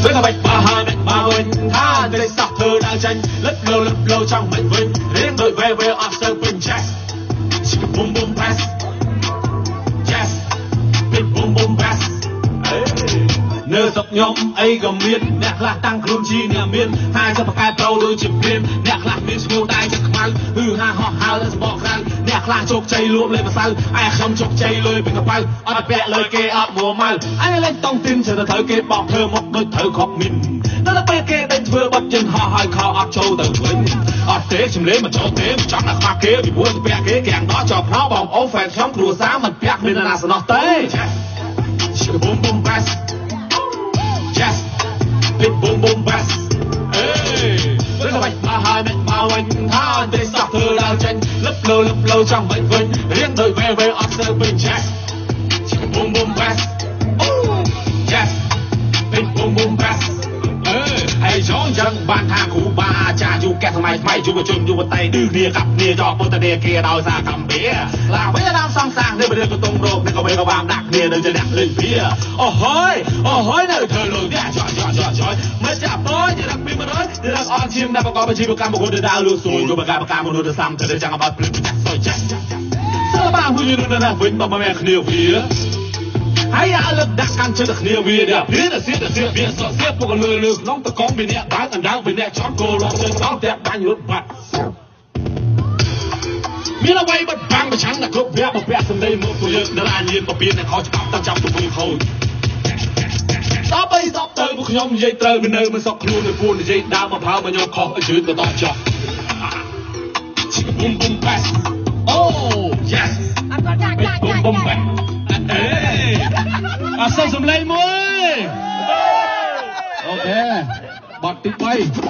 វិញក៏បាច់បើហើយមិនមកវិញថាតែសោះធ្វើដល់ចាញ់លឹកលោលឹកលោចង់មិនវិញរៀងដូចវេវេអត់សូវពេញ Yes ប៊ុំប៊ុំ bass Yes ប៊ុំប៊ុំ bass នៅស្រុកខ្ញុំអីក៏មានអ្នកខ្លះតាំងខ្លួនជាអ្នកមានហើយจะប្រកែប្រូដូចជាព្រាមអ្នកខ្លះមានឈ្មោះតែចិត្តខ្មៅហឺហាហោះហើរសបកក្រៅអ្នកខ្លះជោគជ័យលួមលេម្សៅឯខ្ញុំជោគជ័យលុយពីកប៉ៅអត់ពាក់លុយគេអត់មួម៉ៅឯលេងតង់ទីនជឿទៅត្រូវគេបោកធ្វើមកដូចត្រូវខកមីនដល់ពេលគេដេញធ្វើបាត់ជើងហោះហើយខោអត់ចូលទៅវិញអត់ទេជំលេមិនចូលទេមិនចង់ដាក់ខ្មាស់គេពីព្រោះពាក់គេកាំងដល់ចោលផ្នោបងអូហ្វែនខ្ញុំគ្រួសារមិនពាក់មានណាសំណោះទេប៊ុំប៊ុំ bass Yes big boom boom bass អេវិញក៏បាច់មកហើយមិនមកវិញថាតែសោះធ្វើដល់ចេញលឹបលោលឹបលោចង់មិនវិញរៀងដូចវេវេអត់ស្ទើពេញ Yes boom boom bass Yes big boom boom bass អេហើយចងចឹងបានថាគ្រូបាអាចារ្យយុគសម័យថ្មីយុវជនយុវតីឌឺគ្នាកាប់គ្នាយកពុទ្ធនាគារដោយសារកម្ភាឡាវិញតាមសង្សារនេះរឿងកតុងរោគនេះក៏វិញក៏បានដាក់គ្នានៅជាអ្នកលេងវាអូហើយអូហើយនៅធ្វើលុយនេះចចចចមិនចាប់តយរកពី100រកអនជាងដែលប្រកបអាជីវកម្មបុគ្គលទៅដើរលក់សួយយុវកម្មកម្មមនុស្សទៅសាំទៅចង់អត់ព្រឹកចាក់សុយចាក់សិល្បៈមួយនៅណាវិញបើមិនគ្នាវាហើយអាលើកដាក់កាន់ចិត្តគ្នាវានេះវាទៅសៀទៅសៀវាសសៀពុកលើលើក្នុងតកងពីអ្នកបើកអណ្ដើពីអ្នកចំគោលជើងដល់តែបាញ់រត់បាត់មានអ្វីបិទបាំងប្រឆាំងតែគ្រប់វគ្គបពាក់សម្ដីមកពួកយើងដល់អាញៀនពពៀនតែខុសច្បាប់តាមចាប់ទៅវិញខូចដល់បីសពទៅពួកខ្ញុំនិយាយត្រូវវានៅមិនសុខខ្លួនទៅពួកនិយាយដើមមកផើមកខ្ញុំខុសឲ្យជឿក៏តចោះប៊ុំប៊ុំ bass អូ yes អត់គាត់ចាចាចា ប៊ុំប៊ុំ bass អេអត់សូវសំឡេងមួយអូខេបទទី3